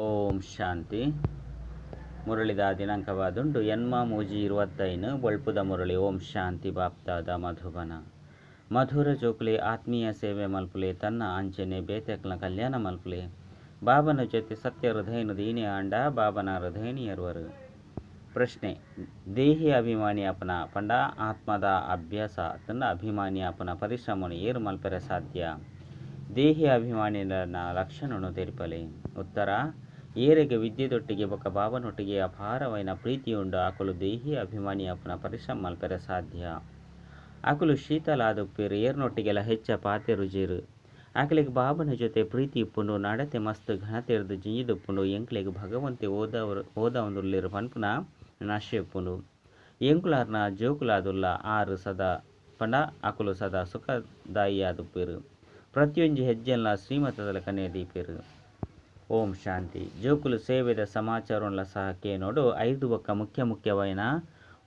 ಓಂ ಶಾಂತಿ. ಮುರಳಿದ ದಿನಾಂಕವಾದುಂಡು ಎನ್ಮ ಮೂಜಿ 25 ಬೊಳ್ಪುದ ಮುರಳಿ. ಓಂ ಶಾಂತಿ. ಬಾಪ್ತಾದ ಮಧುಬನ. ಮಧುರ ಜೋಕುಲೆ ಆತ್ಮೀಯ ಸೇವೆ ಮಲ್ಪುಲೆ, ತನ್ನ ಅಂಚನೆ ಬೇತೆಕ್ಲ ಕಲ್ಯಾಣ ಮಲ್ಪುಲೆ. ಬಾಬನ ಜೊತೆ ಸತ್ಯ ಹೃದಯನು ದೀನೆ ಆಂಡ ಬಾಬನ ಹೃದಯನಿಯರುವರು. ಪ್ರಶ್ನೆ: ದೇಹಿ ಅಭಿಮಾನಿ ಅಪನ ಪಂಡ ಆತ್ಮದ ಅಭ್ಯಾಸ ತನ್ನ ಅಭಿಮಾನಿ ಅಪನ ಪರಿಶ್ರಮನು ಏರು ಮಲ್ಪೆರೆ ಸಾಧ್ಯ? ದೇಹಿ ಅಭಿಮಾನಿನ ಲಕ್ಷಣನು ತೆರಿಪಲೆ. ಉತ್ತರ: ಏರೆಗೆ ವಿದ್ಯೆದೊಟ್ಟಿಗೆ ಬೊಕ್ಕ ಬಾಬನೊಟ್ಟಿಗೆ ಅಪಾರವೈನ ಪ್ರೀತಿಯುಂಡು ಆಕುಲು ದೇಹಿ ಅಭಿಮಾನಿ ಅಪನ ಪರಿಶ್ರಮ ಮಲ್ಪೆರೆ ಸಾಧ್ಯ. ಆಕುಲು ಶೀತಲಾದುಪ್ಪೇರು, ಏರ್ನೊಟ್ಟಿಗೆಲ ಹೆಚ್ಚ ಪಾತೆರುಜೇರು. ಆಕಲೆಗ್ ಬಾಬನ ಜೊತೆ ಪ್ರೀತಿ ಇಪ್ಪುಂಡು, ನಡತೆ ಮಸ್ತ್ ಘನತೆರ್ದು ಜಿಂಜಿದುಪ್ಪುಂಡು. ಎಂಕ್ಲೆಗ್ ಭಗವಂತೆ ಓದವೊಂದುಲ್ಲೆರ್ ಪನ್ಪುನ ನಶೆ ಉಪ್ಪುಂಡು. ಎಂಕುಲಾರ್ನ ಜೋಕುಲಾದುಲ್ಲ ಆರು ಸದಾ ಪಂಡ ಅಕುಲು ಸದಾ ಸುಖದಾಯಿಯಾದುಪ್ಪೇರು. ಪ್ರತಿಯೊಂಜಿ ಹೆಜ್ಜೆನ್ಲ ಶ್ರೀಮತದ ಲೆಕ್ಕನೆ ದೀಪೆರು. ಓಂ ಶಾಂತಿ. ಜೋಕುಲು ಸೇವೆದ ಸಮಾಚಾರನ್ಲ ಸಹ ಕೇನೋಡು. ಐದು ಬೊಕ್ಕ ಮುಖ್ಯ ಮುಖ್ಯವೈನ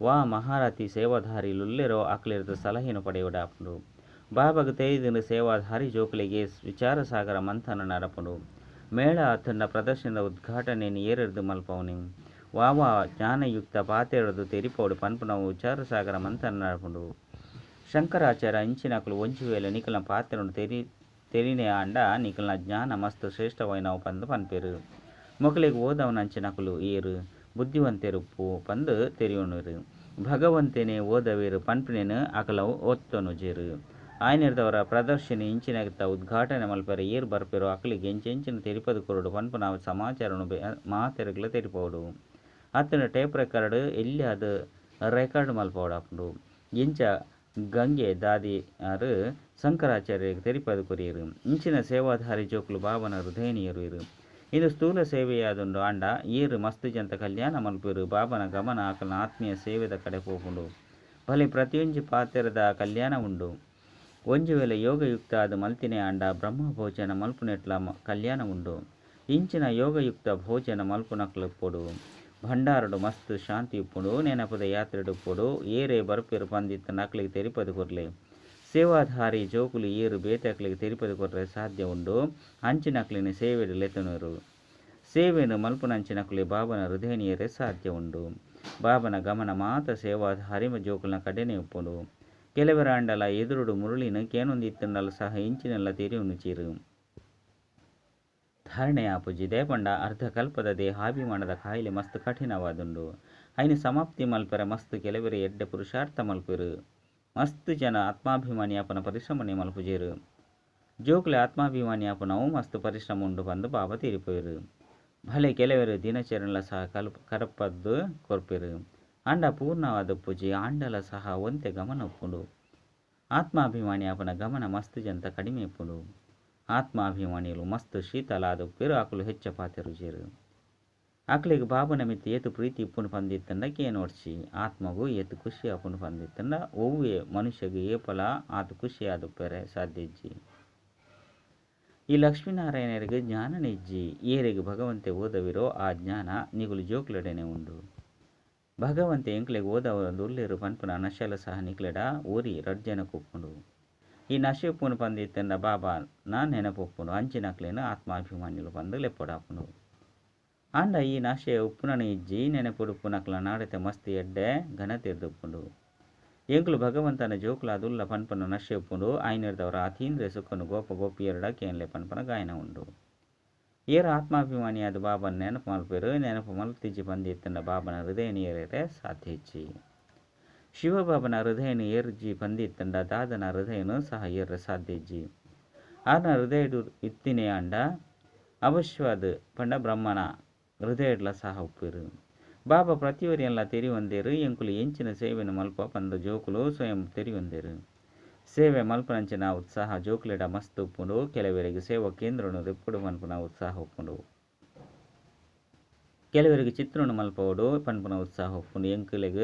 ವಾ ಮಹಾರಥಿ ಸೇವಾಧಾರಿಲುಲ್ಲೆರೋ ಅಕ್ಲೆರ್ದ್ ಸಲಹೆನು ಪಡೆಯೊಡಾಪುಂಡು. ಬಾಬಾಗ್ ತೆರಿದುಂಡು ಸೇವಾಧಾರಿ ಜೋಕುಲೆಗ್ ವಿಚಾರಸಾಗರ ಮಂಥನ ನಡಪುಂಡು. ಮೇಳ ಅತ್ತುಂಡ ಪ್ರದರ್ಶನದ ಉದ್ಘಾಟನೆನ್ ಏರೆರ್ದ್ ಮಲ್ಪವುನಿ, ವಾ ವಾ ಜ್ಞಾನಯುಕ್ತ ಪಾತೆರೊರ್ದು ತೆರಿಪಾವೊಡು ಪನ್ಪುನವು ವಿಚಾರಸಾಗರ ಮಂಥನ ನಡಪುಂಡು. ಶಂಕರಾಚಾರ್ಯ ಇಂಚಿನಕುಲು ಒಂಜಿ ವೇಳೆ ನಿಕಲ್ನ ಪಾತೆರೊನು ತೆರಿನೇ ಆಂಡ ನಿಕಲ್ನ ಜ್ಞಾನ ಮಸ್ತ್ ಶ್ರೇಷ್ಠವಾಯಿನವು ಪಂದ್ ಪನ್ಪೆರ್. ಮೊಕಲೆಗ್ ಓದವನಂಚಿನಕುಲು ಏರ್ ಬುದ್ಧಿವಂತೆರುಪ್ಪು ಪಂದ್ ತೆರಿಯೊನುವೆರ್. ಭಗವಂತೆನೇ ಓದವೆರ್ ಪನ್ಪಿನೆನ್ ಅಕುಲು ಒತ್ತೊನುಜೆರ್. ಆಯನೆರ್ದವರ ಪ್ರದರ್ಶಿನಿ ಇಂಚಿನೈತ ಉದ್ಘಾಟನೆ ಮಲ್ಪೆರೆ ಏರ್ ಬರ್ಪೆರೋ ಅಕಲೆಗ್ ಎಂಚೆಂಚಿನ ತೆರಿಪದು ಕೊರೊಡು ಪನ್ಪುನ ಸಮಾಚಾರನ್ ಮಾತೆರೆಗ್ಲ ತೆರಿಪಾವೊಡು. ಅತ್ತಂಡ ಟೇಪ್ ರೆಕಾರ್ಡ್ ಎಲ್ಯಾದ್ ರೆಕಾರ್ಡ್ ಮಲ್ಪವೊಡಾಪುಂಡು. ಇಂಚ ಗಂಗೆ ದಾದಿ ಆರ್ ಶಂಕರಾಚಾರ್ಯಗ್ ತೆರಿಪಾದ್ ಕೊರಿಯೆರ್. ಇಂಚಿನ ಸೇವಾಧಾರಿ ಜೋಕುಲು ಬಾಬನ ಹೃದಯನಿಯರುವೆರ್. ಇಂದು ಸ್ಥೂಲ ಸೇವೆಯಾದುಂಡು. ಆಂಡ ಏರ್ ಮಸ್ತ್ ಜನತ ಕಲ್ಯಾಣ ಮಲ್ಪುವೆರ್. ಬಾಬನ ಗಮನ ಅಕಲ್ನ ಆತ್ಮೀಯ ಸೇವೆದ ಕಡೆ ಪೋಪುಂಡು. ಭಲೆ ಪ್ರತಿಯೊಂಜಿ ಪಾತೆರದ ಕಲ್ಯಾಣ ಉಂಡು. ಒಂಜಿ ವೇಳೆ ಯೋಗಯುಕ್ತ ಆದ್ ಮಲ್ತಿನೇ ಆಂಡ ಬ್ರಹ್ಮ ಭೋಜನ ಮಲ್ಪುನೆಟ್ಲ ಕಲ್ಯಾಣ ಉಂಡು. ಇಂಚಿನ ಯೋಗಯುಕ್ತ ಭೋಜನ ಮಲ್ಪುನಕ್ಲು ಇಪ್ಪೊಡು. ಭಂಡಾರಡು ಮಸ್ತ್ ಶಾಂತಿ ಉಪ್ಪುಂಡು. ನೆನಪುದ ಯಾತ್ರೆಡ್ ಉಪ್ಪೊಡು. ಏರೇ ಬರ್ಪೆರ್ ಪಂದಿತ್ತಂಡ ಅಕ್ಲೆಗ್ ತೆರಿಪದು ಕೊರ್ಲೆ. ಸೇವಾಧಾರಿ ಜೋಕುಲು ಏರು ಬೇತೆ ಅಕ್ಲೆಗ್ ತೆರಿಪದು ಕೊರ್ರೆ ಸಾಧ್ಯ ಉಂಡು ಅಂಚಿನಕ್ಲೆನ ಸೇವೆಡ್ ಲೆತೊನುವೆರು. ಸೇವೆನು ಮಲ್ಪುನಂಚಿನಕುಲೆ ಬಾಬನ ಹೃದಯನಿಯರೆ ಸಾಧ್ಯ ಉಂಡು. ಬಾಬನ ಗಮನ ಮಾತ ಸೇವಾಧಾರಿ ಜೋಕುಲ್ನ ಕಡೆನೇ ಉಪ್ಪುಂಡು. ಕೆಲವರಾಂಡಲ ಎದುರುಡು ಮುರುಳಿನ ಕೇನೊಂದಿತ್ತಂಡಲ ಸಹ ಇಂಚಿನೆಲ್ಲ ತೆರಿಯೊನುಜೆರು. ಧಾರಣೆ ಆಪುಜಿ. ದೇಪಂಡ ಅರ್ಧಕಲ್ಪದ ದೇಹಾಭಿಮಾನದ ಕಾಯಿಲೆ ಮಸ್ತ್ ಕಠಿಣವಾದುಂಡು. ಐನ ಸಮಾಪ್ತಿ ಮಲ್ಪೆರೆ ಮಸ್ತ್ ಕೆಲವೆರೆ ಎಡ್ಡೆ ಪುರುಷಾರ್ಥ ಮಲ್ಪೆರು. ಮಸ್ತ್ ಜನ ಆತ್ಮಾಭಿಮಾನಿ ಅಪನ ಪರಿಶ್ರಮನೆ ಮಲ್ಪುಜೆರು. ಜೋಕುಲೆ ಆತ್ಮಾಭಿಮಾನಿ ಅಪನವು ಮಸ್ತ್ ಪರಿಶ್ರಮ ಉಂಡು ಪಂದ್ ಬಾಬಾ ತೀರಿಪೋಯೆರು. ಭಲೆ ಕೆಲವೆರು ದಿನಚರಣೆಲ ಸಹ ಕರಪದ್ದು ಕೊರ್ಪೆರು. ಆಂಡ ಪೂರ್ಣವಾದ ಪೂಜೆ ಆಂಡಲ ಸಹ ಒಂತೆ ಗಮನ ಉಪ್ಪುಂಡು. ಆತ್ಮಾಭಿಮಾನಿ ಅಪನ ಗಮನ ಮಸ್ತ್ ಜನತ ಕಡಿಮೆ ಉಪ್ಪುಂಡು. ಆತ್ಮಾಭಿಮಾನಿಲು ಮಸ್ತ್ ಶೀತಲಾದುಪ್ಪೆರು. ಅಕುಲು ಹೆಚ್ಚ ಪಾತೆರುಜೆರು. ಅಕ್ಲೆಗ್ ಬಾಬನ ಮಿತ್ತ್ ಏತ್ ಪ್ರೀತಿ ಉಪ್ಪುಂಡು ಪಂದಿತ್ತಂಡ ಕೇನೋಡ್ಚಿ. ಆತ್ಮಗು ಏತ್ ಖುಷಿ ಆಪುಂಡು ಪಂದಿತ್ತಂಡ ಒವ್ವೆ ಮನುಷ್ಯಗ್ ಏಪಲ ಆತ್ ಖುಷಿ ಆದುಪ್ಪೆರೆ ಸಾಧ್ಯ ಇಜ್ಜಿ. ಈ ಲಕ್ಷ್ಮೀನಾರಾಯಣರಿಗೆ ಜ್ಞಾನನೇ ಇಜ್ಜಿ. ಏರೆಗ್ ಭಗವಂತೆ ಓದವಿರೋ ಆ ಜ್ಞಾನ ನಿಗುಲು ಜೋಕ್ಲೆಡನೆ ಉಂಡು. ಭಗವಂತೆ ಎಂಕ್ಲೆಗ್ ಓದವೊಂದುಲ್ಲೆರ್ ಪನ್ಪುನ ನಶೆಲ ಸಹ ನಿಕ್ಲೆಡ ಒರಿ ರಡ್ಡ್ ಜನಕ್ ಉಪ್ಪುಂಡು. ಈ ನಶೆ ಉಪ್ಪುಂಡು ಪಂದಿತ್ತಂಡ ಬಾಬಾ ನಾ ನೆನಪು ಉಪ್ಪುಂಡು. ಅಂಚಿನಕ್ಲೆನ ಆತ್ಮಾಭಿಮಾನಿಲು ಪಂದ್ ಲೆಪ್ಪೊಡಾಪುಂಡು. ಆಂಡ ಈ ನಶೆ ಉಪ್ಪುನನೇ ಇಜ್ಜಿ. ನೆನಪುಡು ಉಪ್ಪುನಕ್ಲ ನಾಡತೆ ಮಸ್ತ್ ಎಡ್ಡೆ ಘನತೆರ್ದು ಉಪ್ಪುಂಡು. ಎಂಕುಲು ಭಗವಂತನ ಜೋಕುಲಾದುಲ್ಲ ಪನ್ಪುನ ನಶೆ ಉಪ್ಪುಂಡು. ಆಯ್ನೆರ್ದವರ ಅತೀಂದ್ರಿಯ ಸುಖನು ಗೋಪ ಗೋಪಿಯರಡ ಕೇನ್ಲೆ ಪನ್ಪುನ ಗಾಯನ ಉಂಡು. ಏರ್ ಆತ್ಮಾಭಿಮಾನಿಯಾದ ಬಾಬನ ನೆನಪು ಮಲ್ಪೆರು. ನೆನಪು ಮಲ್ತಿಜ್ಜಿ ಪಂದಿತ್ತಂಡ ಬಾಬನ ಹೃದಯ ನೀರೇರೆ ಸಾಧ್ಯ ಇಜ್ಜಿ. ಶಿವಬಾಬನ ಹೃದಯನು ಏರ್ಜಿ ಪಂದಿತ್ತಂಡ ದಾದನ ಹೃದಯನು ಸಹ ಏರ್ರೆ ಸಾಧ್ಯ ಇಜ್ಜಿ. ಆರ್ನ ಹೃದಯಡು ಇತ್ತಿನೇ ಆಂಡ ಅವಶ್ಯವಾದ ಪಂಡ ಬ್ರಹ್ಮನ ಹೃದಯಡ್ಲ ಸಹ ಉಪ್ಪೆರು. ಬಾಬಾ ಪ್ರತಿಯೊರಿಯನ್ಲ ತೆರಿಯೊಂದೇರು. ಎಂಕುಲು ಎಂಚಿನ ಸೇವೆನು ಮಲ್ಪ ಪಂದ್ ಜೋಕುಲು ಸ್ವಯಂ ತೆರಿಯೊಂದೇರು. ಸೇವೆ ಮಲ್ಪನಂಚಿನ ಉತ್ಸಾಹ ಜೋಕುಲೆಡ ಮಸ್ತ್ ಉಪ್ಪುಂಡು. ಕೆಲವರಿಗೆ ಸೇವಾ ಕೇಂದ್ರನು ದೆಪ್ಪುಡು ಪನ್ಪುನ ಉತ್ಸಾಹ ಉಪ್ಪುಂಡು. ಕೆಲವರಿಗೆ ಚಿತ್ರಣ ಮಲ್ಪವೊಡು ಪನ್ಪುನ ಉತ್ಸಾಹ ಉಪ್ಪುಂಡು. ಎಂಕುಲೆಗ್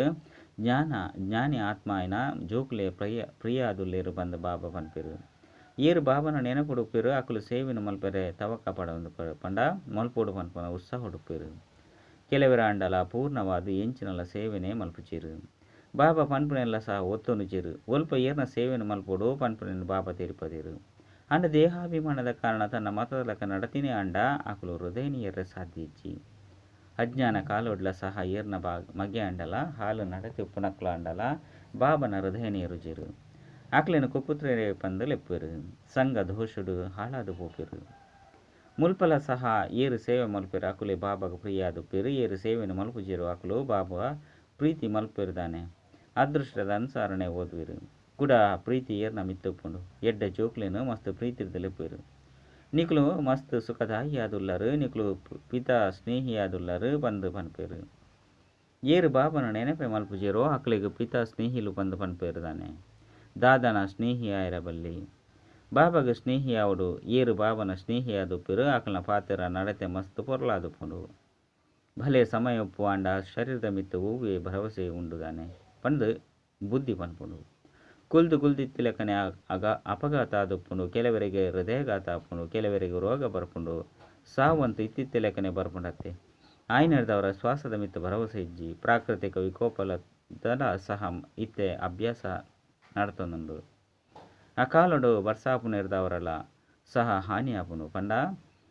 ಜ್ಞಾನ ಜ್ಞಾನಿ ಆತ್ಮ ಆಯ್ನ ಜೋಕುಲೆ ಪ್ರಿಯ ಪ್ರಿಯಾದುಲ್ಲೆರು ಪಂದ್ ಬಾಬಾ ಪನ್ಪೆರು. ಏರು ಬಾಬನ ನೆನಪುಡು ಉಪ್ಪೆರು ಅಕುಲು ಸೇವೆನು ಮಲ್ಪೆರೆ ತವಕ ಪಡೊಂದು ಪಂಡ ಮಲ್ಪೊಡು ಪನ್ಪುನ ಉತ್ಸಾಹ ಉಡುಪೆರು. ಕೆಲವರ ಆಂಡಲ ಪೂರ್ಣವಾದ ಎಂಚಿನಲ ಸೇವೆನೇ ಮಲ್ಪುಜೆರು. ಬಾಬಾ ಪನ್ಪುನೆಲ್ಲ ಸಹ ಒತ್ತೊನುಜೆರು. ಒಲ್ಪ ಏರ್ನ ಸೇವೆನು ಮಲ್ಪೊಡು ಪನ್ಪುನೆನ್ ಬಾಬಾ ತೆರಿಪದೆರು. ಆಂಡ ದೇಹಾಭಿಮಾನದ ಕಾರಣ ತನ್ನ ಮತದಲಕ ನಡತಿನೇ ಆಂಡ ಆಕುಲು ಹೃದಯನಿಯರ ಸಾಧ್ಯಜ್ಜಿ. ಅಜ್ಞಾನ ಕಾಲೋಡ್ಲ ಸಹ ಏರ್ನ ಮಗೆ ಅಂಡಲ ಹಾಲು ನಡತಿ ಉಪ್ಪುನಕ್ಲ ಅಂಡಲ ಬಾಬನ ಹೃದಯನಿಯರುಜಿರು. ಆಕ್ಲೆನ ಕುಪುತ್ರೆ ಪಂದು ಲೆಪ್ಪೆರು. ಸಂಘ ದೋಷುಡು ಹಾಳಾದು ಪೋಪೆರು. ಮುಲ್ಪಲ ಸಹ ಏರು ಸೇವೆ ಮಲ್ಪೆರು ಅಕುಲೆ ಬಾಬಾಗ ಪ್ರಿಯಾದುಪ್ಪೆರು. ಏರು ಸೇವೆನು ಮಲ್ಪುಜೆರು ಅಕುಲು ಬಾಬಾ ಪ್ರೀತಿ ಮಲ್ಪೆರುದಾನೆ. ಅದೃಷ್ಟದ ಅನುಸರಣೆ ಓದುವೆರು. ಕೂಡ ಪ್ರೀತಿ ಏರ್ನ ಮಿತ್ತುಪ್ಪುಂಡು. ಎಡ್ಡ ಜೋಕ್ಲೆನು ಮಸ್ತ್ ಪ್ರೀತಿರ್ದು ಲೆಪ್ಪೆರು. ನಿಕ್ಲು ಮಸ್ತ್ ಸುಖದಾಯಿಯಾದುಲ್ಲರು, ನಿಕ್ಲು ಪಿತಾ ಸ್ನೇಹಿಯಾದುಲ್ಲರು ಬಂದು ಪನ್ಪೆರು. ಏರು ಬಾಬನ ನೆನಪೆ ಮಲ್ಪುಜೆರೋ ಅಕ್ಲೆಗ್ ಪಿತಾ ಸ್ನೇಹಿಲು ಬಂದು ಪನ್ಪೆರುದಾನೆ. ದಾದನ ಸ್ನೇಹಿ ಆಯಿರಬಲ್ಲಿ. ಬಾಬಾಗ ಸ್ನೇಹಿಯಾವಡು ಏರು ಬಾಬನ ಸ್ನೇಹಿಯಾದುಪ್ಪೆರು. ಆಕಲ್ನ ಪಾತ್ರ ನಡತೆ ಮಸ್ತ್ ಪೊರ್ಲಾದುಪ್ಪುಂಡು. ಭಲೆ ಸಮಯ ಉಪ್ಪು ಆಂಡ ಶರೀರದ ಮಿತ್ತು ಹೂವೆ ಭರವಸೆ ಉಂಡುದಾನೆ ಪಂದು ಬುದ್ಧಿ ಪನ್ಪುಂಡು. ಕುಲ್ದು ಕುಲ್ದಿತ್ತಿಲೆಕ್ಕನೆ ಅಪಘಾತ ಆದುಪ್ಪುಂಡು. ಕೆಲವರಿಗೆ ಹೃದಯಘಾತ ಆಪುಂಡು, ಕೆಲವರಿಗೆ ರೋಗ ಬರ್ಪುಂಡು, ಸಾವಂತು ಇತ್ತಿತ್ತಿಲೆಕ್ಕನೆ ಬರ್ಪುಂಡತ್ತೆ. ಆಯ್ನರ್ದವರ ಶ್ವಾಸದ ಮಿತ್ತು ಭರವಸೆ ಇಜ್ಜಿ. ಪ್ರಾಕೃತಿಕ ವಿಕೋಪಲದ ಸಹ ಇತ್ತೆ ಅಭ್ಯಾಸ ನಡತೊಂದುಂಡು. ಆ ಕಾಲಡು ಬರ್ಸಾಪುನೆರ್ದವರಲ್ಲ ಸಹ ಹಾನಿ ಆಪುಂಡು. ಪಂಡ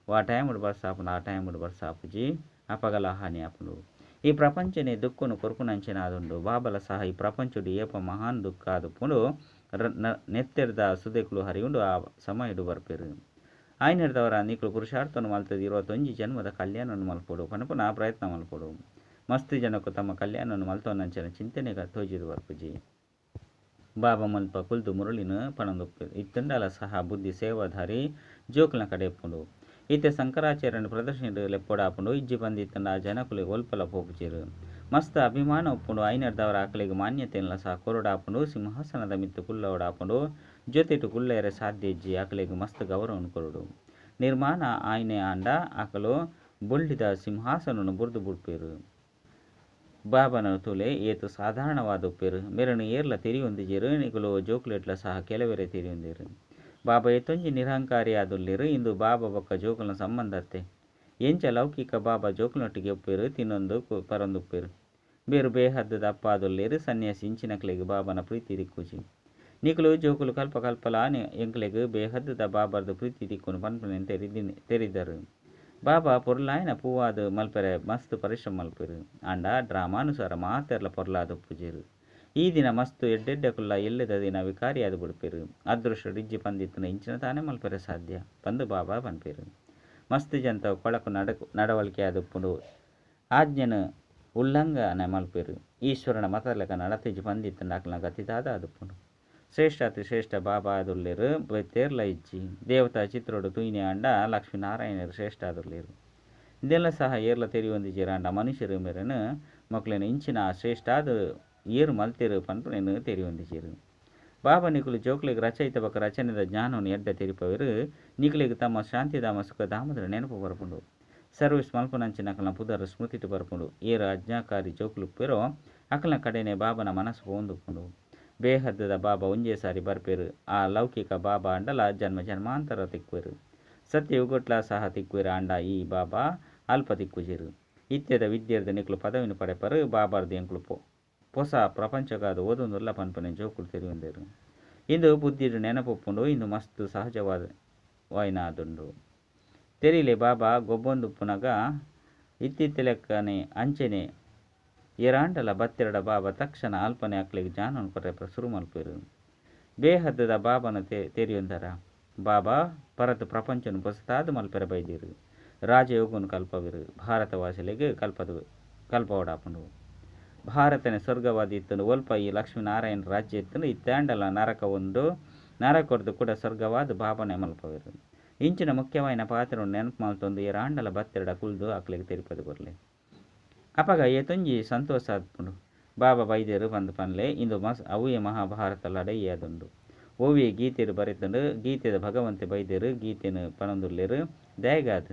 ವಾ ಟೈಮುಡು ಬರ್ಸಾಪುಂಡು ಆ ಟೈಮುಡು ಬರ್ಸಾಪುಜಿ, ಅಪಗಲ ಹಾನಿ ಆಪುಂಡು. ಈ ಪ್ರಪಂಚನೇ ದುಃಖನು ಕೊರ್ಪುನಂಚಿನ ಆದುಂಡು. ಬಾಬಲ ಸಹ ಈ ಪ್ರಪಂಚಡು ಏಪ ಮಹಾನ್ ದುಃಖ ಆದುಪ್ಪುಂಡು. ನೆತ್ತೆರ್ದ ಸುದೆಕ್ಲು ಹರಿಯುಂಡು. ಆ ಸಮಯಡು ಬರ್ಪೆರು. ಆಯ್ನೆರ್ದವರ ನಿಕ್ಲು ಪುರುಷಾರ್ಥನು ಮಲ್ತದ 21 ಜನ್ಮದ ಕಲ್ಯಾಣವನ್ನು ಮಲ್ಪೊಡು ಪನಪುನ ಪ್ರಯತ್ನ ಮಲ್ಪೊಡು. ಮಸ್ತ್ ಜನಕ್ಕೂ ತಮ್ಮ ಕಲ್ಯಾಣವನ್ನು ಮಲ್ತೊನಂಚಿನ ಚಿಂತನೆಗ ತೋಜಿದು ಬರ್ಪುಜಿ. ಬಾಬಾ ಮಲ್ಪ ಕುಲ್ದು ಮುರುಳಿನ ಪಣಂದುಪ್ಪೆರು. ಇತ್ತಂಡಲ ಸಹ ಬುದ್ಧಿ ಸೇವಾಧಾರಿ ಜೋಕ್ಲನ ಕಡೆ ಇಪ್ಪುಂಡು. ಇತ್ತೆ ಶಂಕರಾಚಾರ್ಯನ ಪ್ರದರ್ಶನ ಲೆಪ್ಪೊಡಾಪುಂಡು. ಇಜ್ಜಿ ಬಂದಿತ್ತಂಡ ಆ ಜನಕುಲೆ ಒಲ್ಪಲ ಪೋಪುಜೆರು. ಮಸ್ತ್ ಅಭಿಮಾನ ಉಪ್ಪುಂಡು. ಐನರ್ದವರ ಆಕಲೆಗ್ ಮಾನ್ಯತೆನ್ಲ ಸಹ ಕೊರೊಡಾಪುಂಡು. ಸಿಂಹಾಸನದ ಮಿತ್ತು ಕುಲ್ಲವಡಾಪುಂಡು. ಜೊತೆಟು ಕುಲ್ಲೆರೆ ಸಾಧ್ಯ ಇಜ್ಜಿ. ಆಕಲೆಗ್ ಮಸ್ತ್ ಗೌರವನು ಕೊರೊಡು. ನಿರ್ಮಾಣ ಆಯ್ನೆ ಆಂಡ ಆಕಲು ಬೊಳ್ಳಿದ ಸಿಂಹಾಸನನು ಬುರ್ದು ಬುಡ್ಪೆರು. ಬಾಬನ ತುಲೆ ಏತು ಸಾಧಾರಣವಾದ ಉಪ್ಪೆರು. ಮೆರನು ಏರ್ಲ ತೆರಿಯೊಂದಿಜೆರು. ನಿಕುಲು ಜೋಕ್ಲೆಟ್ಲ ಸಹ ಕೆಲವರೆ ತೆರಿಯೊಂದಿರು. ಬಾಬಾ ಏತೊಂಜಿ ನಿರಹಂಕಾರಿ ಆದುಲ್ಲೆರು. ಇಂದು ಬಾಬಾ ಬೊಕ್ಕ ಜೋಕುಲ್ನ ಸಂಬಂಧತ್ತೆ. ಎಂಚ ಲೌಕಿಕ ಬಾಬಾ ಜೋಕುಲೊಟ್ಟಿಗೆ ಉಪ್ಪೆರು, ತಿನ್ನೊಂದು ಪರೊಂದುಪ್ಪೆರು. ಬೇರು ಬೇಹದ್ದದ ಅಪ್ಪ ಆದುಲ್ಲೆರು. ಸನ್ಯಾಸಿ ಇಂಚಿನಕ್ಲೆಗ್ ಬಾಬನ ಪ್ರೀತಿ ದಿಕ್ಕುಜಿ. ನಿಕುಲು ಜೋಕುಲು ಕಲ್ಪ ಕಲ್ಪಲ ಎಂಕ್ಲೆಗ್ ಬೇಹದ್ದದ ಬಾಬಾರ್ದು ಪ್ರೀತಿ ದಿಕ್ಕುನು ಪನ್ಪುನೆನ್ ತೆರಿದರು. ಬಾಬಾ ಪೊರ್ಲಾಯಿನ ಪೂವಾದ ಮಲ್ಪೆರೆ ಮಸ್ತ್ ಪರಿಶ್ರಮ ಮಲ್ಪೆರು. ಆಂಡ ಡ್ರಾಮಾನುಸಾರ ಮಾತೆರ್ಲ ಪೊರ್ಲಾದ ಉಪ್ಪುಜೆರು. ಈ ದಿನ ಮಸ್ತ್ ಎಡ್ಡೆಡ್ಡಕುಲ್ಲ ಎಲ್ಲೆದ ದಿನ ವಿಕಾರಿಯಾದ ಬಿಡ್ಪೆರು. ಅದೃಷ್ಟ ಡಿಜ್ಜಿ ಪಂದಿತ್ತನ ಇಂಚಿನ ತಾನೇ ಮಲ್ಪೆರೆ ಸಾಧ್ಯ ಪಂದು ಬಾಬಾ ಪನ್ಪೆರು. ಮಸ್ತ್ ಜಂತ ಕೊಳಕು ನಡವಳಿಕೆ ಆದುಪ್ಪುಂಡು. ಆಜ್ಞೆನ ಉಲ್ಲಂಘನೆ ಮಲ್ಪೆರು. ಈಶ್ವರನ ಮತಲೆಕ ನಡತಿಜಿ ಪಂದಿತ್ತನ ಅಕ್ಲನ ಗತಿದಾದ ಆದುಪ್ಪುಂಡು. ಶ್ರೇಷ್ಠ ಅತಿ ಶ್ರೇಷ್ಠ ಬಾಬಾ ಆದುಲ್ಲೆರು. ತೇರ್ಲ ಇಜ್ಜಿ. ದೇವತಾ ಚಿತ್ರೋಡು ತುಯ್ನೆ ಆಂಡ ಲಕ್ಷ್ಮೀನಾರಾಯಣರು ಶ್ರೇಷ್ಠ ಆದುಲ್ಲೆರು. ಇದೆಲ್ಲ ಸಹ ಏರ್ಲ ತೆರಿಯೊಂದಿಜೆರು. ಆಂಡ ಮನುಷ್ಯರು ಮೇರನು ಮಕ್ಕಳನ್ನ ಇಂಚಿನ ಶ್ರೇಷ್ಠ ಆದ ಏರು ಮಲ್ತೆರು ಪನ್ಪುನೆನ್ ತೆರಿಯೊಂದಿಜೆರು. ಬಾಬಾ ನಿಕುಲು ಜೋಕ್ಲೆಗ್ ರಚಯಿತ ಬೊಕ್ಕ ರಚನೆದ ಜ್ಞಾನವನ್ನು ಎಡ್ಡೆ ತೆರಿಪವೆರು. ನಿಕುಲೆಗ್ ತಮ್ಮ ಶಾಂತಿಧಾಮ ಸುಖಧಾಮದ ನೆನಪು ಬರ್ಪುಂಡು. ಸರ್ವಿಸ್ ಮಲ್ಪುನಂಚಿನ ಅಕಲ್ನ ಪುದರ್ ಸ್ಮೃತಿಟು ಬರ್ಪುಂಡು. ಏರು ಆಜ್ಞಾಕಾರಿ ಜೋಕ್ಲುಪ್ಪೆರೋ ಅಕಲ್ನ ಕಡೆನೆ ಬಾಬನ ಮನಸ್ಸು ಪೋಂದುಪ್ಪುಂಡು. ಬೇಹದ್ದದ ಬಾಬಾ ಒಂಜೇ ಸಾರಿ ಬರ್ಪೆರು. ಆ ಲೌಕಿಕ ಬಾಬಾ ಅಂಡಲ ಜನ್ಮ ಜನ್ಮಾಂತರ ತಿಕ್ಕುವೆರು. ಸತ್ಯಯುಗೊಟ್ಲ ಸಹ ತಿಕ್ಕುವೆರು. ಆಂಡ ಈ ಬಾಬಾ ಅಲ್ಪ ತಿಕ್ಕುಜೆರು. ಇತ್ಯದ ವಿದ್ಯೆರ್ದ ನಿಕ್ಲು ಪದವಿನ ಪಡೆಪರು. ಬಾಬಾರ್ದು ಎಂಕ್ಲು ಪೊಸ ಪ್ರಪಂಚಗಾದ ಓದೊಂದುಲ್ಲ ಪನ್ಪನೆ ಜೋಕುಲು ತೆರಿಯೊಂದೆರು. ಇಂದು ಬುದ್ಧಿಡು ನೆನಪುಪ್ಪುಂಡು. ಇಂದು ಮಸ್ತ್ ಸಹಜವಾದ ವಾಯಿನಾದುಂಡು. ತೆರಿಲೆ ಬಾಬಾ ಗೊಬ್ಬೊಂದುಪ್ಪುನಗ ಇತ್ತಿತ್ತಲೆಕ್ಕನೆ ಅಂಚೆನೆ ಏರಾಂಡಲ ಬತ್ತೆರಡ ಬಾಬಾ ತಕ್ಷಣ ಅಲ್ಪನೆ ಅಕ್ಲೆಗ್ ಜ್ಞಾನವನ್ನು ಕೊರೆ ಶುರು ಮಲ್ಪೆರು. ಬೇಹದ್ದದ ಬಾಬನ ತೆರಿಯೊಂದರ. ಬಾಬಾ ಪರತ್ ಪ್ರಪಂಚನು ಪೊಸತಾದ ಮಲ್ಪೆರ ಬೈದಿರು. ರಾಜಯೋಗನು ಕಲ್ಪವಿರು. ಭಾರತವಾಸಿಲೆಗ್ ಕಲ್ಪವಡಾಪುಂಡು. ಭಾರತನೇ ಸ್ವರ್ಗವಾದಿ ಇತ್ತಂಡು. ಒಲ್ಪ ಈ ಲಕ್ಷ್ಮೀನಾರಾಯಣ ರಾಜ್ಯ ಇತ್ತಂಡು. ಇತ್ತಾಂಡಲ ನರಕ ಒಂದು ನರಕೊರ್ದು ಕೂಡ ಸ್ವರ್ಗವಾದ ಬಾಬನೆ ಮಲ್ಪವೆರು. ಇಂಚಿನ ಮುಖ್ಯವಾಯಿನ ಪಾತ್ರವನ್ನು ನೆನಪು ಮಲ್ತೊಂದು ಏರಾಂಡಲ ಬತ್ತೆರಡ ಕುಲ್ದು ಅಕ್ಲೆಗ್ ತೆರಿಪದು ಕೊರ್ಲೆ. ಅಪಗ ಏತೊಂಜಿ ಸಂತೋಷ ಆತ್ಪುಂಡು. ಬಾಬಾ ಬೈದೇರು ಪಂದು ಪನ್ಲೆ. ಇಂದು ಮಸ್ ಅವುಯೇ ಮಹಾಭಾರತ ಲಡೈಯಾದುಂಡು. ಓವಿಯೇ ಗೀತೆರು ಬರೆತಂಡು. ಗೀತೆದ ಭಗವಂತೆ ಬೈದೇರು ಗೀತೆನು ಪನೊಂದುಲ್ಲೆರು. ದಯಗಾದ್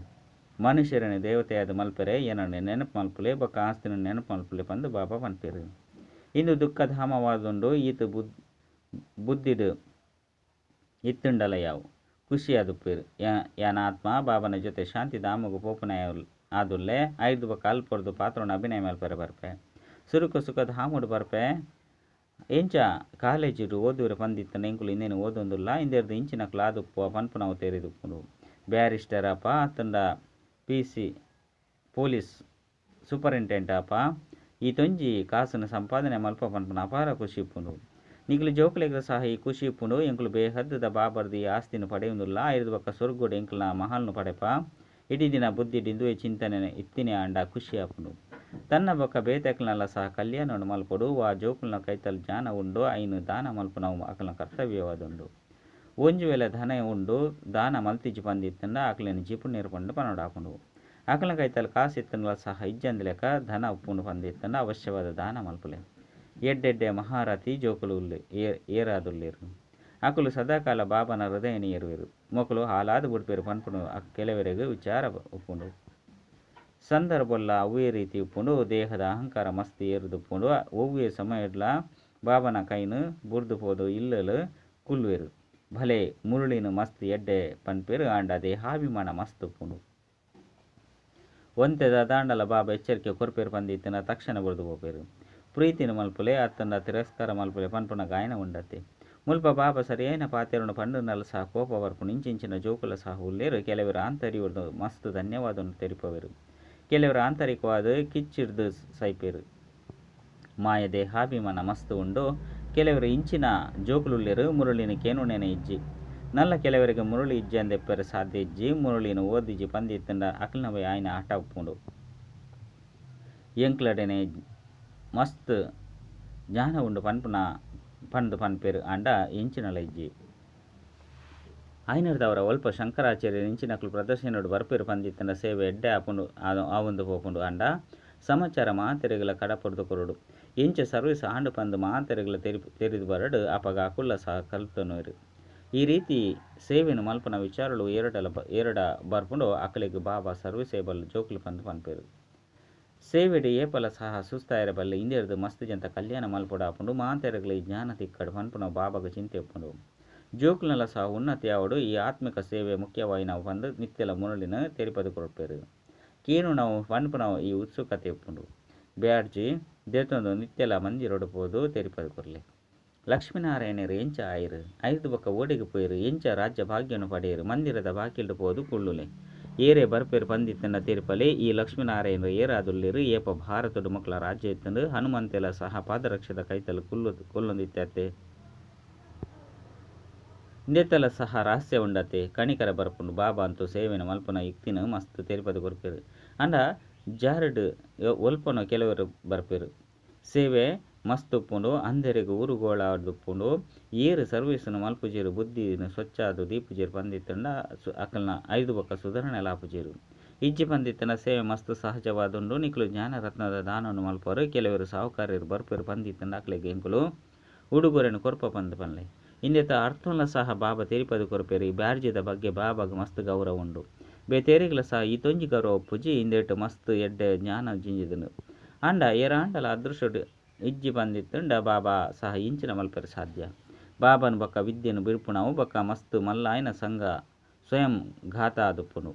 ಮನುಷ್ಯರನೆ ದೇವತೆಯಾದ ಮಲ್ಪೆರೆ ಏನನ್ನು ನೆನಪು ಮಲ್ಪುಲೆ ಬೊಕ್ಕ ಆಸ್ತಿನ ನೆನಪು ಮಲ್ಪುಲೆ ಪಂದು ಬಾಬಾ ಪನ್ಪೆರು. ಇಂದು ದುಃಖಧಾಮವಾದುಂಡು. ಈತ ಬುದ್ಧಿಡು ಇತ್ತುಂಡಲ ಯಾವು ಖುಷಿಯಾದುಪ್ಪೆರು. ಯಾನ ಆತ್ಮ ಬಾಬನ ಜೊತೆ ಶಾಂತಿಧಾಮಗು ಪೋಪುನ ಆದುಲ್ಲೆ. ಐದು ಬೊಕ್ಕ ಅಲ್ಪೊರ್ದು ಪಾತ್ರನ ಅಭಿನಯ ಮಲ್ಪೆರೆ ಬರ್ಪೆ. ಸುರುಕು ಸುಖಧಾಮುಡು ಬರ್ಪೆ. ಎಂಚ ಕಾಲೇಜಿಡು ಓದುವರೆ ಪಂದಿತ್ತನ ಎಂಕುಲು ಇಂದೇನು ಓದೊಂದುಲ್ಲ ಇಂದೆರ್ದು ಇಂಚಿನಕುಲು ಆದುಪ್ಪುವ ಪನ್ಪುನವು ತೆರಿದುಪ್ಪುಂಡು. ಬ್ಯಾರಿಸ್ಟರ್ ಅಪ ಅತ್ತಂಡ ಪಿ ಸಿ ಪೊಲೀಸ್ ಸೂಪರಿಂಟೆಂಡೆಂಟ್ ಅಪ ಈ ತೊಂಜಿ ಕಾಸುನು ಸಂಪಾದನೆ ಮಲ್ಪ ಪನ್ಪುನ ಅಪಾರ ಖುಷಿ ಇಪ್ಪುಂಡು. ನಿಕುಲು ಜೋಕುಲೆಗ್ ಸಹ ಈ ಖುಷಿ ಇಪ್ಪುಂಡು. ಎಂಕುಲು ಬೇಹದ್ದುದ ಬಾಬರ್ದು ಈ ಆಸ್ತಿನ ಪಡೆಯುವುದಿಲ್ಲ ಐರ್ದ ಬೊಕ್ಕ ಸ್ವರ್ಗೋಡು ಎಂಕುಲ್ನ ಮಹಲ್ನು ಪಡೆಪ. ಇಡೀ ದಿನ ಬುದ್ಧಿ ದಿಂದುವೆ ಚಿಂತನೆ ಇತ್ತಿನೇ ಆಂಡ ಖುಷಿ ಆಪುಂಡು. ತನ್ನ ಬೊಕ್ಕ ಬೇತೆಕ್ಲನಲ ಸಹ ಕಲ್ಯಾಣವನ್ನು ಮಲ್ಪೊಡು. ವಾ ಜೋಕುಲ್ನ ಕೈತಲ್ ಜ್ಞಾನ ಉಂಡು ಐನು ದಾನ ಮಲ್ಪುನವು ಅಕಲ್ನ ಕರ್ತವ್ಯವಾದುಂಡು. ಒಂಜಿ ವೇಳೆ ಧನ ಉಂಡು ದಾನ ಮಲ್ತಿಜಿ ಪಂದಿತ್ತಂಡ ಅಕ್ಲೆನ ಜಿಪುಣೆರ್ ಪಂಡು ಪನೊಡಾಪುಂಡು. ಅಕಲ್ನ ಕೈತಲ್ ಕಾಸು ಇತ್ತಂಡಲ ಸಹ ಇಜ್ಜಂದಿಲೆಕ ಧನ ಉಪ್ಪುಂಡು ಪಂದಿತ್ತಂಡ ಅವಶ್ಯವಾದ ದಾನ ಮಲ್ಪುಲೆ. ಎಡ್ಡೆಡ್ಡೆ ಮಹಾರಥಿ ಜೋಕುಲು ಉಲ್ಲೆ ಏರಾದುಲ್ಲೇರು. ಅಕುಲು ಸದಾಕಾಲ ಬಾಬನ ಹೃದಯನ ಏರುವೆರು. ಮೊಕುಲು ಹಾಲಾದ ಬುಡ್ಪೇರು ಪನ್ಪುನು ಕೆಲವರೆಗ್ ವಿಚಾರ ಉಪ್ಪುಂಡು. ಸಂದರ್ಭಲ್ಲ ಅವೇ ರೀತಿ ಉಪ್ಪುಂಡು. ದೇಹದ ಅಹಂಕಾರ ಮಸ್ತ್ ಏರುದುಪ್ಪುಂಡು. ಒವ್ವೇ ಸಮಯಡ್ಲ ಬಾಬನ ಕೈನು ಬುರ್ದು ಪೋದು ಇಲ್ಲಲು ಕುಲ್ವೇರು. ಭಲೆ ಮುರುಳಿನ ಮಸ್ತ್ ಎಡ್ಡೆ ಪನ್ಪೇರು ಆಂಡ ದೇಹಾಭಿಮಾನ ಮಸ್ತ್ ಉಪ್ಪುಂಡು. ಒಂತೆ ದಾಂಡಲ ಬಾಬಾ ಎಚ್ಚರಿಕೆ ಕೊರ್ಪೇರು ಪಂದಿತ್ತನ ತಕ್ಷಣ ಬುರ್ದು ಪೋಪೇರು. ಪ್ರೀತಿನ ಮಲ್ಪುಲೆ ಅತ್ತಂಡ ತಿರಸ್ಕಾರ ಮಲ್ಪುಲೆ ಪನ್ಪುನ ಗಾಯನ ಉಂಡತ್ತೆ. ಮುಲ್ಪ ಬಾಬಾ ಸರಿಯಾಯಿನ ಪಾತೆರನ್ನು ಪಂಡುನಲ್ಲ ಸಹ ಕೋಪ ಬರ್ಪುಂಡು. ಇಂಚಿಂಚಿನ ಜೋಕುಲ ಸಹ ಉಲ್ಲೇರು. ಕೆಲವರು ಆಂತರಿಯೊರ್ದು ಮಸ್ತ್ ಧನ್ಯವಾದವನ್ನು ತೆರಿಪವೆರು. ಕೆಲವರು ಆಂತರಿಕವಾದ ಕಿಚ್ಚಿಡ್ದು ಸೈಪೇರು. ಮಾಯ ದೇಹಾಭಿಮಾನ ಮಸ್ತ್ ಉಂಡು. ಕೆಲವರು ಇಂಚಿನ ಜೋಕುಲುಲ್ಲೇರು ಮುರುಳಿನ ಕೇನುನೇನೆ ಇಜ್ಜಿ. ನಲ್ಲ ಕೆಲವರಿಗೆ ಮುರುಳಿ ಇಜ್ಜಿ ಅಂದೆಪ್ಪರೆ ಸಾಧ್ಯ ಇಜ್ಜಿ. ಮುರುಳಿನ ಓದಿಜಿ ಪಂದಿತ್ತಂಡ ಅಕ್ಲನವೇ ಆಯ್ನ ಆಟ ಉಪ್ಪುಂಡು. ಎಂಕ್ಲಡೆನೆ ಮಸ್ತ್ ಜ್ಞಾನ ಉಂಡು ಪನ್ಪುನ ಪಂದು ಪನ್ಪೇರು ಆಂಡ ಎಂಚಿನಲ ಇಜ್ಜಿ. ಆಯ್ನರ್ದವರ ಒಲ್ಪ ಶಂಕರಾಚಾರ್ಯ ಇಂಚಿನಕುಲು ಪ್ರದರ್ಶನಡು ಬರ್ಪೇರು ಪಂದಿತ್ತಂಡ ಸೇವೆ ಎಡ್ಡೆ ಆಪುಂಡು ಆವೊಂದು ಪೋಪುಂಡು. ಆಂಡ ಸಮಾಚಾರ ಮಾತೆರೆಗಳ ಕಡಪುರ್ದು ಕೊರಡು. ಎಂಚ ಸರ್ವಿಸ್ ಆಂಡು ಪಂದು ಮಾತೆರೆಗಳ ತೆರಿದು ಬರಡು ಅಪಗ ಅಕುಲ್ಲ ಸಹ ಕಲ್ತೊನುವೆರು. ಈ ರೀತಿ ಸೇವೆನು ಮಲ್ಪನ ವಿಚಾರಗಳು ಏರಡ ಬರ್ಪುಂಡು. ಅಕಲೆಗ್ ಬಾಬಾ ಸರ್ವಿಸೇಬಲ್ ಜೋಕುಲು ಪಂದು ಪನ್ಪೇರು. ಸೇವೆಡು ಏಪಲ ಸಹ ಸುಸ್ತಾಯರ ಬಲ್ಲೆ ಇಂದೆರ್ದು ಮಸ್ತ್ ಜಂತ ಕಲ್ಯಾಣ ಮಲ್ಪೊಡಾಪುಂಡು. ಮಾತೆರೆಗಳ ಈ ಜ್ಞಾನ ತಿಕ್ಕಡು ಪನ್ಪುನ ಬಾಬಾಗ ಚಿಂತೆ ಉಪ್ಪುಂಡು. ಜೋಕುಲ್ನಲ ಸಹ ಉನ್ನತಿ ಆವಡು. ಈ ಆತ್ಮಿಕ ಸೇವೆ ಮುಖ್ಯವಾಯಿನ ಪಂದು ನಿತ್ಯಲ ಮುರುಳಿನ ತೆರಿಪದು ಕೊರ್ಪೇರು. ಕೇನು ನಾವು ಪನ್ಪುನವು ಈ ಉತ್ಸುಕತೆ ಉಪ್ಪುಂಡು. ಬ್ಯಾಡ್ಜಿ ದೇತೊಂದು ನಿತ್ಯಲ ಮಂದಿರೊಡು ಪೋದು ತೆರಿಪದು ಕೊರ್ಲೆ. ಲಕ್ಷ್ಮೀನಾರಾಯಣರು ಎಂಚ ಆಯಿರು ಐದು ಬೊಕ್ಕ ಓಡೆಗೆ ಪೋಯಿರು ಎಂಚ ರಾಜ್ಯ ಭಾಗ್ಯವನ್ನು ಪಡೆಯರು ಮಂದಿರದ ಬಾಕಿಲ್ಡು ಪೋದು ಕುಳ್ಳುಲೆ. ಏರೇ ಬರ್ಪೇರು ಪಂದಿತ್ತನ ತೆರಿಪಲೆ. ಈ ಲಕ್ಷ್ಮೀನಾರಾಯಣರು ಏರಾದುಲ್ಲೇರು. ಏಪ ಭಾರತದ ಮಕ್ಕಳ ರಾಜ್ಯ ಇತ್ತಂದು ಹನುಮಂತೆಲ ಸಹ ಪಾದರಕ್ಷದ ಕೈತಲು ಕುಲ್ಲೊಂದಿತ್ತತ್ತೆ. ಇಂದೆತ್ತಲ ಸಹ ರಹಸ್ಯ ಉಂಡತೆ. ಕಣಿಕರ ಬರ್ಪುಂಡು. ಬಾಬಾ ಅಂತೂ ಸೇವೆನ ಮಲ್ಪುನ ಯುಕ್ತಿನ ಮಸ್ತ್ ತೆರಿಪದು ಕೊರ್ಪೇರು. ಅಂಡ ಜಾರಡ್ ಒಲ್ಪನ ಕೆಲವರು ಬರ್ಪೇರು. ಸೇವೆ ಮಸ್ತ್ ಉಪ್ಪುಂಡು. ಅಂಧೆರೆಗ್ ಊರುಗೋಳಾದುಪ್ಪುಂಡು. ಏರು ಸರ್ವಿಸ್ನು ಮಲ್ಪುಜೇರು ಬುದ್ಧಿನ ಸ್ವಚ್ಛಾದು ದೀಪುಜೇರು ಪಂದಿತ್ತಂಡ ಅಕಲ್ನ ಐದು ಬೊಕ್ಕ ಸುಧಾರಣೆ ಲಾಪುಜೇರು. ಇಜ್ಜಿ ಪಂದಿತ್ತಂಡ ಸೇವೆ ಮಸ್ತ್ ಸಹಜವಾದುಂಡು. ನಿಕುಲು ಜ್ಞಾನರತ್ನದ ದಾನವನ್ನು ಮಲ್ಪರು. ಕೆಲವರು ಸಾಹುಕಾರ್ಯರು ಬರ್ಪೇರು ಪಂದಿತ್ತಂಡ ಅಕ್ಲೆಗ್ ಎಂಕುಲು ಉಡುಗೊರೆನು ಕೊರ್ಪ ಪಂದು ಪನ್ಲೆ. ಇಂದೆತ ಅರ್ಥಂಲ ಸಹ ಬಾಬಾ ತೆರಿಪದು ಕೊರ್ಪೇರು. ಈ ಬ್ಯಾಡ್ಜಿದ ಬಗ್ಗೆ ಬಾಬಾಗ ಮಸ್ತ್ ಗೌರವ ಉಂಡು. ಬೇತೇರಿಗ್ಲ ಸಹ ಈ ತೊಂಜಿ ಗೌರವ ಉಪ್ಪುಜಿ. ಇಂದೆಟ್ ಮಸ್ತ್ ಎಡ್ಡೆ ಜ್ಞಾನ ಜಿಂಜಿದನು. ಆಂಡ ಏರಾಂಡಲ ಅದೃಷ್ಟಡ್ ಇಜ್ಜಿ ಪಂದಿತ್ತಂಡ ಬಾಬಾ ಸಹ ಇಂಚಿನ ಮಲ್ಪೆರೆ ಸಾಧ್ಯ. ಬಾಬಾನ ಬೊಕ್ಕ ವಿದ್ಯೆನು ಬಿರ್ಪುನವು ಬೊಕ್ಕ ಮಸ್ತ್ ಮಲ್ಲಾಯನ ಸಂಘ ಸ್ವಯಂ ಘಾತ ಆದುಪ್ಪುನು.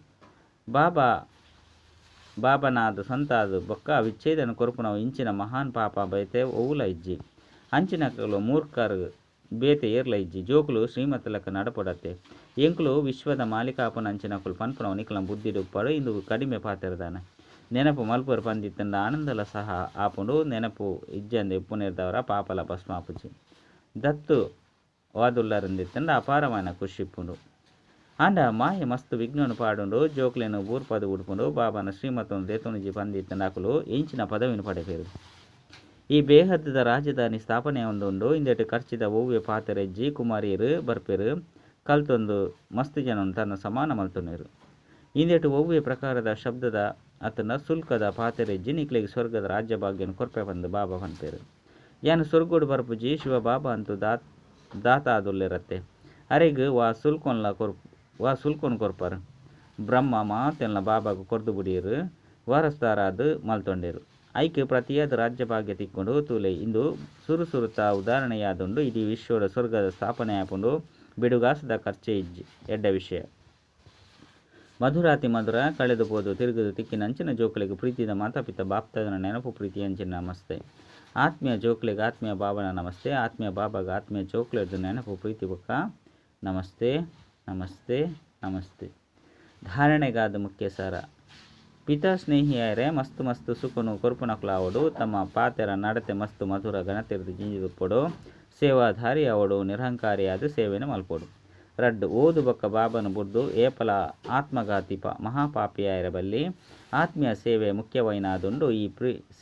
ಬಾಬಾನಾದ ಸ್ವಂತ ಬೊಕ್ಕ ವಿಚ್ಛೇದನ ಕೊರ್ಪುನವು ಇಂಚಿನ ಮಹಾನ್ ಪಾಪ ಬೇತೆ ಒವುಲ ಇಜ್ಜಿ. ಅಂಚಿನಕಲು ಮೂರ್ಖರು ಬೇತೆ ಏರ್ಲ ಇಜ್ಜಿ. ಜೋಕುಲು ಶ್ರೀಮತಲಕ ನಡಪಡತ್ತೆ. ಎಂಕುಲು ವಿಶ್ವದ ಮಾಲಿಕಾಪನ ಅಂಚಿನಕುಲು ಪನ್ಪುನವು ನಿಕಲ ಬುದ್ಧಿಡುಪ್ಪಡು. ಇಂದು ಕಡಿಮೆ ಪಾತೆರದಾನ ನೆನಪು ಮಲ್ಪುವರು ಪಂದಿತ್ತಂಡ ಆನಂದಲ ಸಹ ಆಪುಂಡು. ನೆನಪು ಇಜ್ಜಂದೆ ಉಪ್ಪುನೇರ್ದವರ ಪಾಪಲ ಭಸ್ಮ ಆಪುಜಿ. ದತ್ತು ವಾದುಲ್ಲರಂದಿತ್ತಂಡ ಅಪಾರವಾನ ಖುಷಿ ಇಪ್ಪುಂಡು. ಆಂಡ ಮಾಯೆ ಮಸ್ತ್ ವಿಘ್ನನು ಪಾಡುಂಡು. ಜೋಕ್ಲೆನು ಬೂರ್ಪದು ಉಡ್ಪುಂಡು. ಬಾಬಾನ ಶ್ರೀಮತವನ್ನು ದೇತೊನುಜಿ ಪಂದಿತ್ತಂಡ ಅಕುಲು ಎಂಚಿನ ಪದವಿನ ಪಡೆಪೇರು. ಈ ಬೇಹದ್ದದ ರಾಜಧಾನಿ ಸ್ಥಾಪನೆ ಒಂದುಂಡು. ಇಂದೆಟ್ ಖರ್ಚಿದ ಒವ್ವೆ ಪಾತೆರೆಜ್ಜಿ. ಕುಮಾರಿಯರು ಬರ್ಪೇರು ಕಲ್ತೊಂದು ಮಸ್ತ್ ಜನನು ತನ್ನ ಸಮಾನ ಮಲ್ತೊನ್ನೆರು. ಇಂದೆಟ್ ಒವ್ವೆ ಪ್ರಕಾರದ ಶಬ್ದದ ಅತನ ಶುಲ್ಕದ ಪಾತೆರೆಜ್ಜಿ. ನಿಕ್ಲೆಗ್ ಸ್ವರ್ಗದ ರಾಜ್ಯ ಭಾಗ್ಯನು ಕೊರ್ಪೆ ಪಂದು ಬಾಬಾ ಪನ್ಪೇರು. ಯಾನು ಸ್ವರ್ಗೋಡು ಬರ್ಪುಜಿ. ಶಿವ ಬಾಬಾ ಅಂತೂ ದಾತ ಆದುಲ್ಲೆರತ್ತೆ. ಅರೆಗ್ ವಾ ಸುಲ್ಕೊನ್ ಕೊರ್ಪರು. ಬ್ರಹ್ಮ ಮಾತೆಲ್ಲ ಬಾಬಾಗ ಕೊರ್ದು ಬುಡಿಯರು. ವಾರಸ್ದಾರಾದ ಮಲ್ತೊಂಡೇರು. ಐಕ್ ಪ್ರತಿಯಾದ ರಾಜ್ಯ ಭಾಗ್ಯ ತಿಕ್ಕೊಂಡು ತೂಲೆ. ಇಂದು ಸುರು ಸುರುತ ಉದಾಹರಣೆಯಾದುಂಡು. ಇಡೀ ವಿಶ್ವದ ಸ್ವರ್ಗದ ಸ್ಥಾಪನೆ ಆಪುಂಡು. ಬಿಡುಗಾಸದ ಖರ್ಚೆ ಇಜ್ಜಿ. ಎಡ್ಡೆ ವಿಷಯ. ಮಧುರಾತಿ ಮಧುರ ಕಳೆದು ಪೋದು ತಿರುಗುದು ತಿಕ್ಕಿನ ಅಂಚಿನ ಜೋಕುಲೆಗ್ ಪ್ರೀತಿದ ಮಾತಾಪಿತ ಬಾಪ್ತಾದನ ನೆನಪು ಪ್ರೀತಿ ಅಂಚಿನ ನಮಸ್ತೆ. ಆತ್ಮೀಯ ಜೋಕ್ಲೆಗ್ ಆತ್ಮೀಯ ಬಾಬನ ನಮಸ್ತೆ. ಆತ್ಮೀಯ ಬಾಬಾಗ ಆತ್ಮೀಯ ಜೋಕ್ಲೆರ್ದ್ ನೆನಪು ಪ್ರೀತಿ ಬೊಕ್ಕ ನಮಸ್ತೆ ನಮಸ್ತೆ ನಮಸ್ತೆ. ಧಾರಣೆಗಾದ ಮುಖ್ಯ ಸಾರ. ಪಿತಾ ಸ್ನೇಹಿಯಾಯರೆ ಮಸ್ತ್ ಮಸ್ತ್ ಸುಖನು ಕೊರ್ಪುನಕುಲಾವೊಡು. ತಮ್ಮ ಪಾತೆರ ನಡತೆ ಮಸ್ತ್ ಮಧುರ ಗಣತಿರ್ದ್ ಜಿಂಜಿದುಪ್ಪೊಡು. ಸೇವಾಧಾರಿ ಆವೊಡು. ನಿರಹಂಕಾರಿಯಾದ ಸೇವೆನು ಮಲ್ಪೊಡು. ರಡ್ಡ್ ಓದು ಬೊಕ್ಕ ಬಾಬನ ಬುಡ್ದು ಏಪಲ ಆತ್ಮಘಾತಿ ಮಹಾಪಾಪಿಯಾಯರ ಬಲ್ಲಿ. ಆತ್ಮೀಯ ಸೇವೆ ಮುಖ್ಯವೈನಾದುಂಡು. ಈ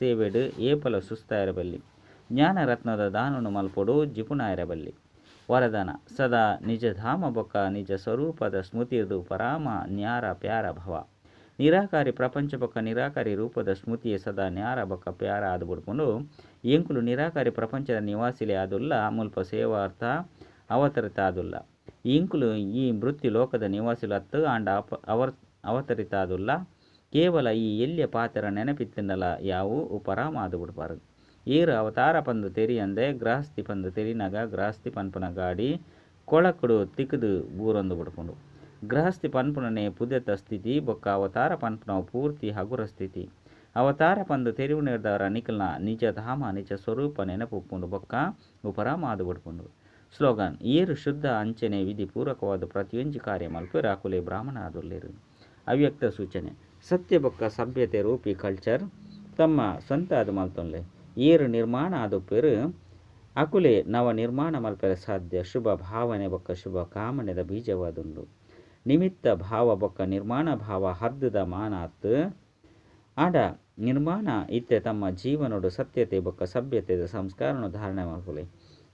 ಸೇವೆಡ್ ಏಪಲ ಸುಸ್ತಾಯರ ಬಲ್ಲಿ. ಜ್ಞಾನ ರತ್ನದ ದಾನನು ಮಲ್ಪೊಡು ಜಿಪುಣಾಯರ ಬಲ್ಲಿ. ವರದಾನ ಸದಾ ನಿಜಧಾಮ ಬೊಕ್ಕ ನಿಜ ಸ್ವರೂಪದ ಸ್ಮೃತಿರ್ದು ಪರಾಮ ನ್ಯಾರ ಪ್ಯಾರ ಭವ. ನಿರಾಕಾರಿ ಪ್ರಪಂಚ ಬೊಕ್ಕ ನಿರಾಕಾರಿ ರೂಪದ ಸ್ಮೃತಿಯೇ ಸದಾ ನ್ಯಾರ ಬೊಕ್ಕ ಪ್ಯಾರ ಆದ್ ಬುಡ್ಪುಂಡು. ಎಂಕುಲು ನಿರಾಕಾರಿ ಪ್ರಪಂಚದ ನಿವಾಸಿಲೆ ಆದುಲ್ಲ. ಮುಲ್ಪ ಸೇವಾರ್ಥ ಅವತರಿತ ಆದುಲ್ಲ. ಎಂಕುಲು ಈ ಮೃತ್ಯು ಲೋಕದ ನಿವಾಸಿಲು ಅತ್ತು ಆಂಡ ಅವತರಿತ ಆದುಲ್ಲ. ಕೇವಲ ಈ ಎಲ್ಯ ಪಾತೆರ ನೆನಪಿತ್ತಂಡಲ ಯಾವು ಉಪರಾಮ ಆದ್ ಬುಡ್ಪಾರು. ಏರು ಅವತಾರ ಪಂದು ತೆರಿಯಂದೆ ಗೃಹಸ್ಥಿ ಪಂದು ತೆರಿನಾಗ ಗೃಹಸ್ಥಿ ಪನ್ಪುನ ಗಾಡಿ ಕೊಳಕುಡು ತಿಕ್ಕುದು ಬೂರೊಂದು ಬುಡ್ಪುಂಡು. ಗೃಹಸ್ಥಿ ಪನ್ಪುನನೆ ಪುದೆತ ಸ್ಥಿತಿ ಬೊಕ್ಕ ಅವತಾರ ಪನ್ಪುನವು ಪೂರ್ತಿ ಹಗುರ ಸ್ಥಿತಿ. ಅವತಾರ ಪಂದು ತೆರಿಯುನೇರ್ದವರ ನಿಕಲ್ನ ನಿಜ ಧಾಮ ನಿಜ ಸ್ವರೂಪ ನೆನಪುಪ್ಪುಂಡು ಬೊಕ್ಕ ಉಪರಾಮ ಆದ್ ಬುಡ್ಪುಂಡು. ಸ್ಲೋಗನ್: ಏರು ಶುದ್ಧ ಅಂಚನೆ ವಿಧಿ ಪೂರ್ವಕವಾದ ಪ್ರತಿಯೊಂಜಿ ಕಾರ್ಯ ಮಲ್ಪೆರು ಅಕುಲೆ ಬ್ರಾಹ್ಮಣ ಆದುಲ್ಲೆರು. ಅವ್ಯಕ್ತ ಸೂಚನೆ: ಸತ್ಯ ಬೊಕ್ಕ ಸಭ್ಯತೆ ರೂಪಿ ಕಲ್ಚರ್ ತಮ್ಮ ಸ್ವಂತ ಆದ್ ಮಲ್ತೊನ್ಲೆ. ಏರು ನಿರ್ಮಾಣ ಆದುಪ್ಪೆರು ಅಕುಲೆ ನವ ನಿರ್ಮಾಣ ಮಲ್ಪೆರೆ ಸಾಧ್ಯ. ಶುಭ ಭಾವನೆ ಬೊಕ್ಕ ಶುಭ ಕಾಮನೆದ ಬೀಜವಾದುಂಡು. ನಿಮಿತ್ತ ಭಾವ ಬೊಕ್ಕ ನಿರ್ಮಾಣ ಭಾವ ಹದ್ದುದ ಮಾನ ಅತ್ತು ಆಂಡ ನಿರ್ಮಾಣ. ಇತ್ತೆ ತಮ್ಮ ಜೀವನೊಡು ಸತ್ಯತೆ ಬೊಕ್ಕ ಸಭ್ಯತೆದ ಸಂಸ್ಕಾರನು ಧಾರಣೆ ಮಲ್ಪುಲೆ.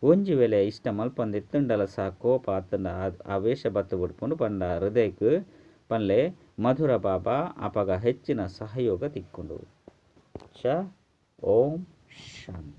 ಒಂಜಿ ವೇಳೆ ಇಷ್ಟ ಮಲ್ಪಂದಿತ್ತುಂಡಲ ಸಹ ಕೋಪ ಅತ್ತಂಡ ಆವೇಶ ಬತ್ತು ಬುಡ್ಪುಂಡು ಪಂಡ ಹೃದಯಕ್ಕೆ ಪನ್ಲೆ ಮಧುರ ಬಾಬಾ, ಅಪಗ ಹೆಚ್ಚಿನ ಸಹಯೋಗ ತಿಕ್ಕುಂಡು. ಚ ಓಂ ಶಾಂತಿ.